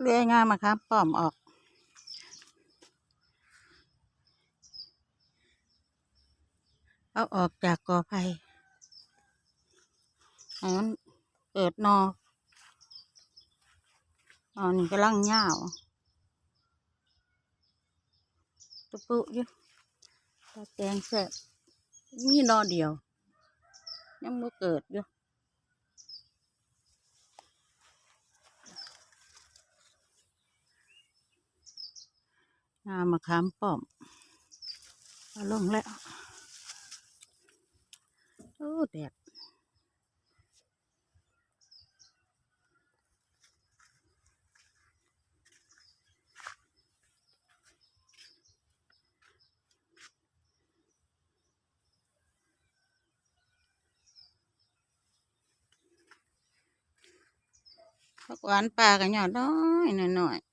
ເລື່ອຍງ່າມະຂາມປ້ອມອອກ ເອົາອອກຈາກກໍໄຜ່ ໃຫ້ມັນເກີດໜໍ່. ໜໍ່ນີ້ກຳລັງຍາວ ຕຸປຸຢູ່ ຕາແກງແຊບ ມີໜໍ່ດຽວ ຍັງບໍ່ເກີດຢູ່. ງາມະຂາມປ້ອມ ເອົາລົງແລ້ວ. ໂອ້ ແດດ. ຜັກຫວານປ່າກໍຍອດນ້ອຍໆ.